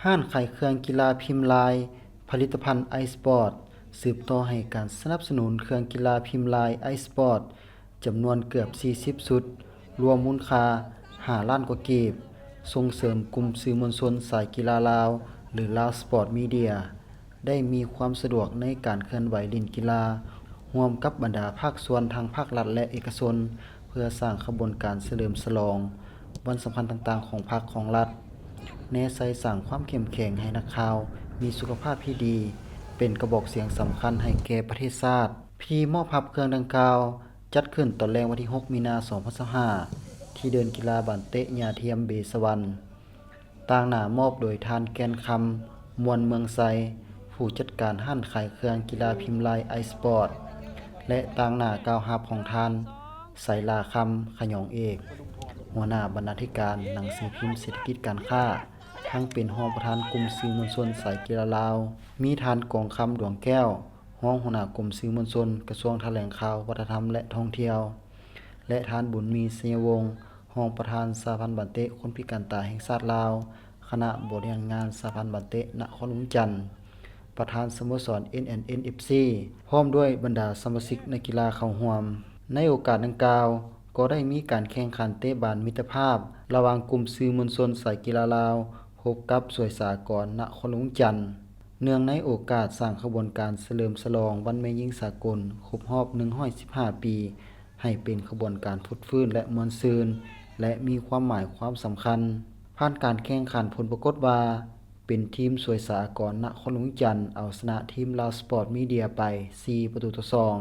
ຮ້ານຂາຍເຄື່ອງກິລາພິມລາຍ ຜະລິດຕະພັນໄອສະປອດ ສືບຕໍ່ໃຫ້ການສະໜັບສະໜູນເຄື່ອງກິລາພິມລາຍໄອສະປອດ ຈຳນວນເກືອບສີ່ສິບຊຸດ, ລວມມູນຄ່າຫ້າລ້ານກວ່າກີບ, ສົ່ງເສີມກຸ່ມສື່ມວນຊົນສາຍກິລາລາວ ຫຼື Lao Sport Media ໄດ້ມີຄວາມສະດວກໃນການເຄື່ອນໄຫວຫຼິ້ນກິລາ ຮ່ວມກັບບັນດາພາກສ່ວນທາງພາກລັດ ແລະ ເອກະຊົນ ເພື່ອສ້າງຂະບວນການສະເຫຼີມສະຫຼອງວັນສຳຄັນຕ່າງໆຂອງພັກຂອງລັດ, ແນໃສ່ສ້າງຄວາມເຂັ້ມແຂງໃຫ້ນັກຂ່າວມີສຸຂະພາບທີ່ດີ, ເປັນກະບອກສຽງສຳຄັນໃຫ້ແກ່ປະເທດຊາດ. ພິທີມອບຮັບເຄື່ອງດັ່ງກ່າວ ຈັດຂຶ້ນຕອນແລງວັນທີຫົກ ມີນາ ສອງພັນຊາວຫ້າ ທີ່ເດີ່ນກິລາບານເຕະຫຍ້າທຽມເບສະຫວັນ. ຕາງໜ້າມອບໂດຍທ່ານ ແກ່ນຄຳ ມ່ວນເມືອງໄຊ ຜູ້ຈັດການຮ້ານຂາຍເຄື່ອງກິລາພິມລາຍໄອສະປອດ ແລະ ຕາງໜ້າກ່າວຮັບຂອງທ່ານ ໄຊລາຄຳ ຂະຫຍອງເອກ ຫົວໜ້າບັນນາທິການໜັງສືພິມເສດຖະກິດການຄ້າ, ທັງເປັນຮອງປະທານກຸ່ມສື່ມວນຊົນສາຍກິລາລາວ, ມີທ່ານ ກອງຄຳ ດວງແກ້ວ ຮອງຫົວໜ້າກົມສື່ມວນຊົນ ກະຊວງຖະແຫຼງຂ່າວ, ວັດທະນະທຳ ແລະ ທ່ອງທ່ຽວ ແລະ ທ່ານ ບຸນມີ ໄຊຍະວົງ ຮອງປະທານສະຫະພັນບານເຕະຄົນພິການຕາແຫ່ງຊາດລາວ, ຄະນະບໍລິຫານງານສະຫະພັນບານເຕະນະຄອນຫຼວງວຽງຈັນ, ປະທານສະໂມສອນ ເອັນ ແອນ ເອັນ ເອັຟ ຊີ ພ້ອມດ້ວຍບັນດາສະມາຊິກນັກກິລາເຂົ້າຮ່ວມ. ໃນໂອກາດດັ່ງກ່າວ ກໍໄດ້ມີການແຂ່ງຂັນເຕະບານມິດຕະພາບ ລະຫວ່າງກຸ່ມສື່ມວນຊົນສາຍກິລາລາວ ພົບກັບສວຍສາກອນນະຄອນຫຼວງວຽງຈັນ. ເນື່ອງໃນໂອກາດສ້າງຂະບວນການສະເຫຼີມສະຫຼອງວັນແມ່ຍິງສາກົນຄົບຮອບໜຶ່ງຮ້ອຍສິບຫ້າປີ ໃຫ້ເປັນຂະບວນການຟົດຟື້ນ ແລະ ມ່ວນຊື່ນ ແລະ ມີຄວາມໝາຍຄວາມສຳຄັນ. ຜ່ານການແຂ່ງຂັນ ຜົນປາກົດວ່າ ເປັນທີມສວຍສາອາກອນນະຄອນຫຼວງວຽງຈັນ ເອົາຊະນະທີມ Lao Sport Media ໄປສີ່ປະຕູຕໍ່ສອງ.